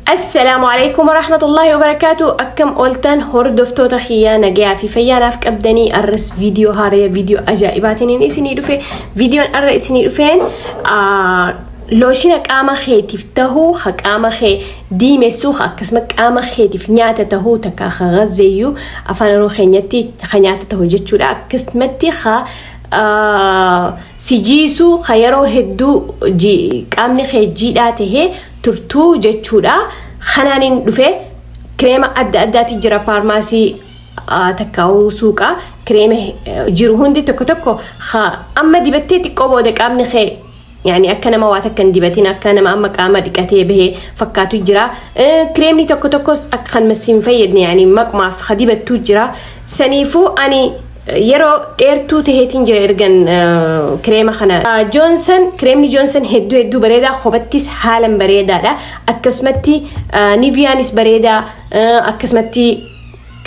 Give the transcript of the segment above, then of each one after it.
السلام عليكم ورحمة الله وبركاته. أكم أولتن هردفتو تخيا نجيا في فيانا في كبدني أرس فيديو هاري فيديو أجائباتين إسني رفين فيديو أر إسني رفين لوشينا قام خيتف تهو خك قام خي ديمسو خك كسمك قام خيتف نياتا تهو تكا خغزيو أفانا روخينيتي خنياتا تهو جتشورا كسمتي خا سيجيسو خيرو هدو جي قامني خي جيداته ترتو جتشورا خنانين دفه كريمة أدى أدى تجرى فارماسي تكاو سوقا كريمة جيرو هندي تكو تكو خا أما دي بتي تكو بودك قامني خي يعني أكنا ما واتكن دبتين أكنا ما أمك أما دكاتي به فكاتو جرا كريمني تكو تكوس أكخن مسين فيدني يعني مك ما في خديبة تجرا سنيفو أني يرو إيرتو تهتين جرا إرجن كريمة خنا جونسون كريمني جونسون هدو هدو بريدة خبتيس حالا بريدة لا أكسمتي نيفيانس بريدة أكسمتي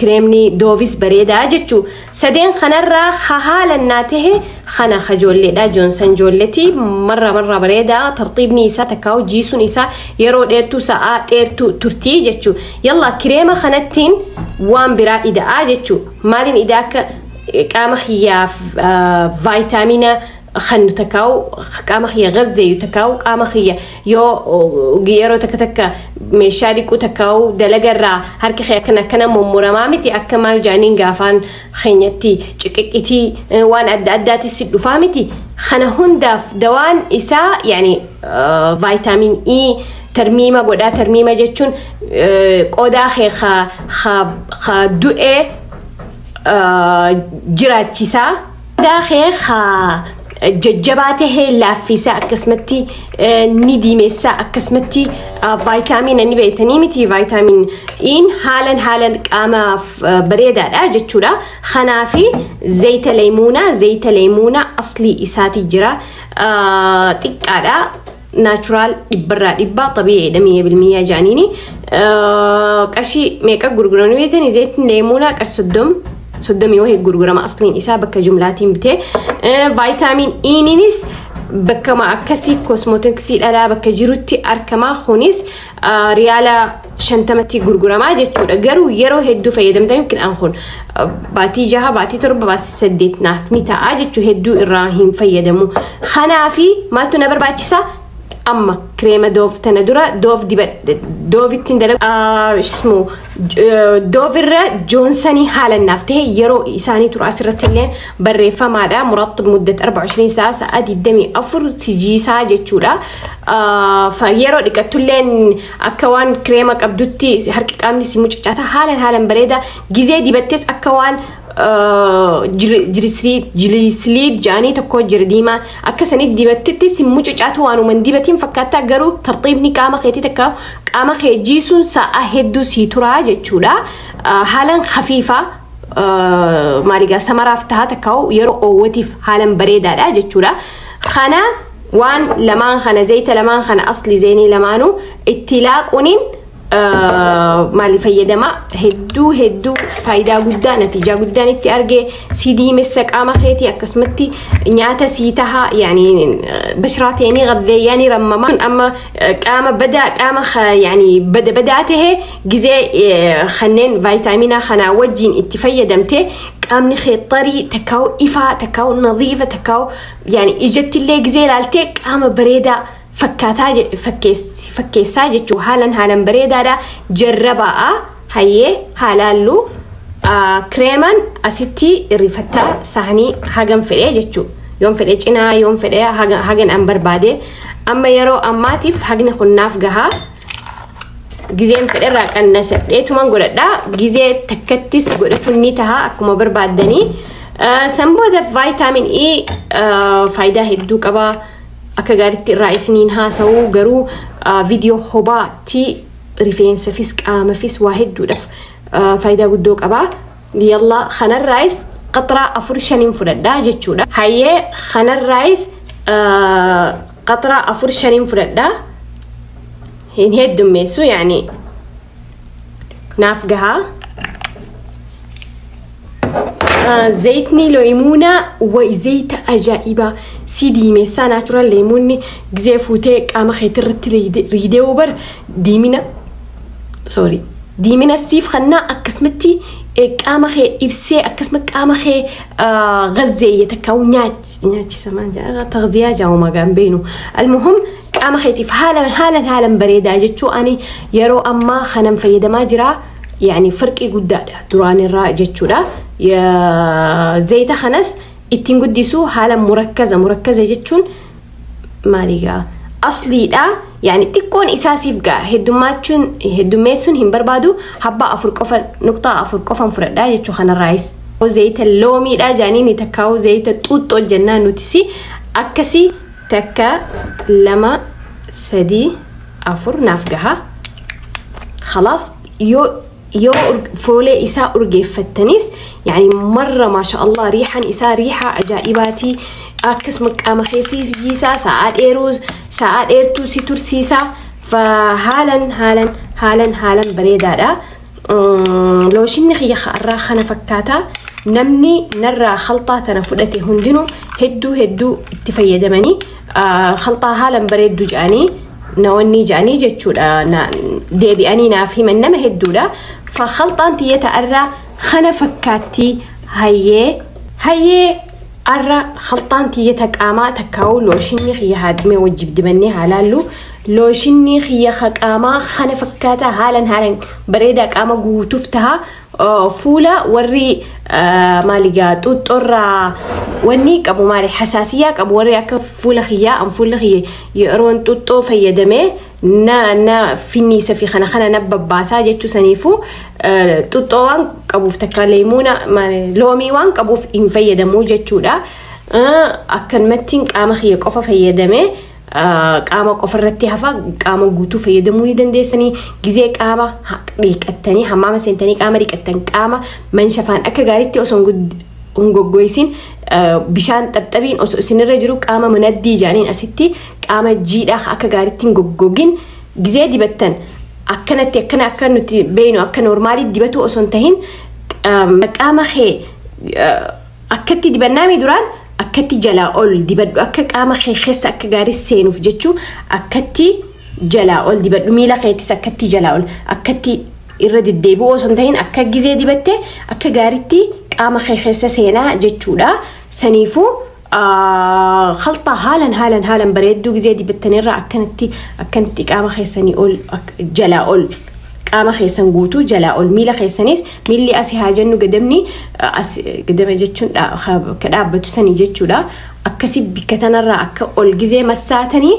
كريمني دوفيس بريدة جتشو سدين خنرة خهالا ناته خنا خجولي دا جونسون جولتي مرة مرة بريدة ترطيب نيسا تكاو جيسو نيسا يرو ديرتو ساعة ديرتو ترتي جتشو يلا كريمة خنتين وان برا إدا جتشو مالين إداك قام خيا فيتامين خن تكاو قام خيا غزة يتكاو قام خيا يو غيرو تك تك مشاريكو تكاو دلجرا هرك خيا كنا كنا ممرمامتي أكمل جانين جافان خينيتي تشككتي وان أد أداتي سد فامتي خنا هندف دوان إسا يعني فيتامين إي ترميمة قدا ترميمة جتشون قدا خي خا خا خا دوئ جراتشيسا داخل خا ججباته لافيسا أكسمتي نديمسا أكسمتي فيتامين ني بيتنيمتي فيتامين إن حالا حالا قام بريدة أجتشورا خنافي زيت ليمونة زيت ليمونة أصلي إساتي جرا تكالا ناتشورال برا دبا طبيعي 100% جانيني كشي ميكا غرغروني بيتني زيت ليمونة كسدم صدمي وهي غرغرة ما أصلين إسا بك جملاتين بتي فيتامين إينينيس بك ما أكسي كوسموتكسي لا بك جيروتي أركما خونيس ريالا شنتمتي غرغرة ما جتشورا جرو يرو هدو فيدم يمكن أنخون باتي جها باتي تربة بس سديت نافني تاجتشو هدو إراهيم فيدمو خنافي مالتو نبر باتيسا أما كريمة دوف تندورة دوف دي دوف تندلق اسمه دوفر جونسوني حالا نافته يرو إساني ترأس رتلين بريفة ماذا مرطب مدة 24 ساعة ساعة الدمي أفر سجي ساعة جتشورا فيرو دكتولين أكوان كريمة أبدوتي هركك أمني سيموش جاتا حالا حالا بريدة جزء دي بتس أكوان جليسليد جاني تكو جرديما أكسني ديبتتي سموج جاتو وانو من ديبتين فكاتا قرو ترطيبني كاما خيتي تكاو كاما خي جيسون ساعة هدو سيتورا جتشورا حالا خفيفة ماليغا سمرافتها تكاو يرو أوتيف حالا بريدة لا جتشورا خنا وان لمان خنا زيت لمان خنا أصلي زيني لمانو اتلاق ونين مالي فيدما هدو هدو فايدة قدا نتيجة قدا نتي أرجع سيدي مسك أما خيتي أكسمتي نياتا سيتها يعني بشراتيني غذي يعني رمما أما قام بدأ قام يعني بدأ بدأته جزء خنين فيتامين خنا وجين اتفيدمته قام نخي طري تكاو إفا تكاو نظيفة تكاو يعني إجت اللي جزء لالتك قام بريدة فكاتا فكيسا جتشو حالا حالا بريدة دا جربا هاي حالالو كريمان أستي ريفتا سهني هاجم فري جتشو يوم فري جنا يوم فري هاجن أمبر بادي أما يرو أماتيف هاجن خناف جها جزين فري راك النسب ليه تمان قولت دا جزي تكتس قولت نيتها أكما بربادني سنبوذ فيتامين إي فايدة هدوك أبا akka gaariitti irraa isiniin haasa'uu garuu viidiyoo hobaatti rifeensafis qaamafis waa hedduudhaaf faayidaa guddoo qaba. Yalla kanarraayis qaxraa 4 5 fudhadhaa jechuudha. Hayyee kanarraayis qaxraa 4 5 fudhadhaa. Hin heddummeessu yaani naaf gahaa. زيتني ليمونة وزيت أجائبة سيدي مسا ناتشورال ليموني جزء فوتيك أما خيتر ريدي وبر ديمنا Sorry, diimina siif kannaa akkasumatti qaama kee ibsee, akkasuma qaama kee gazzeeyye takka nyaachisa maal tagziyaa jaamu magaan beenu. Almuhum, qaama keetiif haalan haalan haalan bareedaa jechuu. Ani yeroo ammaa kanan fayyadamaa jira, yani farqii guddaadha duraan irraa jechuudha. Zayita kanas ittiin guddisuu haala murakkaza. Murakkaza jechuun maaligaa asliidha, yani xiqqoon isaa siif ga'a, heddummachuun heddummeessuun hin barbaadu. Habbaa 4 qofa, nuqxaa 4 qofan fudhadhaa jechuu kanarraayis. Zayita loomiidha jaaniin takkaa'u zayita xuuxxoo jennaan nutis akkasii. Takka, lama, sadii, afur naaf gaha. خلاص, yoo foolee isaa urgeeffattanis, yani marra maasha Allah, riixan isaa riixa ajaa'ibaatii. Akkasuma qaama keessii sa'aa dheeruu, sa'aa dheertuu si tursiisa. Haalan haalan haalan haalan bareedaadha. Looshinni kiyya irraa kana fakkaata. Namni narraa khalxaa tana fudhate hundinuu hedduu hedduu itti fayyadamanii, khalxaa haalan bareeddu jedhanii nawanni jedhanii jechuudha, deebi'anii naaf himan nama hedduudha. Fa khalxaan tiyyata irraa kana fakkaatti. Hayyee hayyee, arra khalxaan tiyyata qaamaa takkaa'u looshinni kiyya haadhimee wajjib dibannee haa laallu. Looshinni kiyya qaamaa kana fakkaata, haalan haalan bareedaa, qaama guutuuf taha. Fuula warri maaligaa xuuxxoorraa wanni qabu, maali, hasaasiyyaa qabu, warri akka fuula kiyyaa, an fuula kiyya yeroon xuuxxoo fayyadamee na finniisa fi kana kana na babbaasaa jechuu. Saniifuu xuuxxoo waan qabuuf, takka leemuuna loomii waan qabuuf hin fayyadamuu jechuudha. Akkanumattiin qaama kiyya qofa fayyadamee qaama qofa irratti hafa. Qaama guutuu fayyadamuu ni dandeessanii. Gizee qaama dhiqattanii, hammaama seentanii qaama dhiqattan, qaama manshafaan akka gaariitti osoo hin goggoysin, bishaan xabxabiin osoo isinirra jiru, qaama manaddii jaaniin asitti qaama jiidhaa akka gaariitti hin goggogin gizee dibattan, akkanatti akkana akka nuti beeynu akka normaalii dibatu osoo hin tahin, qaama kee akkatti dibannaami duraan akkatti jalaa ol dibadhu, akka qaama kee keessa akka gaarii seenuuf jechuu. Akkatti jalaa ol dibadhu, miila keettis akkatti jalaa ol akkatti irra deddeebi'u osoo hin tahin, akka gizee dibatte akka gaariitti qaama kee keessa seenaa jechuudha. Saniifuu khalxaa haalan haalan haalan bareedduu gizee dibattanirra akkanatti akkanatti qaama keessanii ol jalaa ol, qaama keessan guutuu jalaa ol, miila keessanis, miilli asii haa jennu gadamni as gadama jechuun ka dhaabbatu sanii jechuudha. Akkasi bikka tanarraa akka ol gizee massaatanii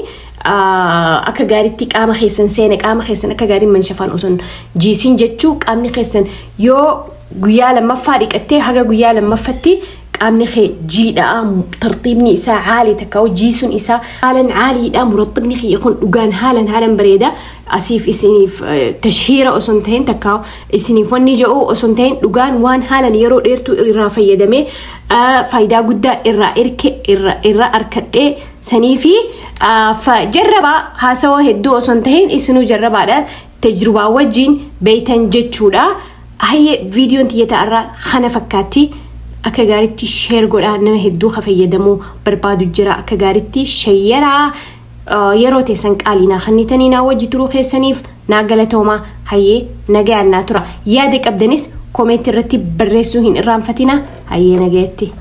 akka gaariitti qaama keessan seene, qaama keessan akka gaarii manshafaan osoo jiisin jechuu. Qaamni keessan yoo guyyaa lammaffaa dhiqattee, haga guyyaa lammaffatti qaamni kee jiidhaa, tartiibni isaa caalii takka jiisuun isaa haalan caaliidha. Muraxibni kiyya kun dhugaan haalan haalan bareeda. Asiif isiniif tashhiira osoo hin ta'in, takka isiniif wanni jedhu osoo hin ta'in, dhugaan waan haalan yeroo dheertuu irraa fayyadamee faayidaa guddaa irraa erke irraa arkadhee sanii fi jarrabaa. Haasawaa hedduu osoo hin ta'in, isinuu jarrabaadha, tajrubaa wajjin beeytan jechuudha. Hayyee, viidiyoon xiyyataa irraa kana fakkaatti. Akka gaariitti share godhaa, nama hedduu ka fayyadamuu barbaadu jira. Akka gaariitti shayyaraa. Yeroo teessan qaaliinaa kannitanii naa wajji turuu keessaniif naa galatoomaa. Hayyee, nagayaan naa tura. Yaada qabdanis comment irratti barreessuu hin irraanfatina. Hayyee, nagayatti.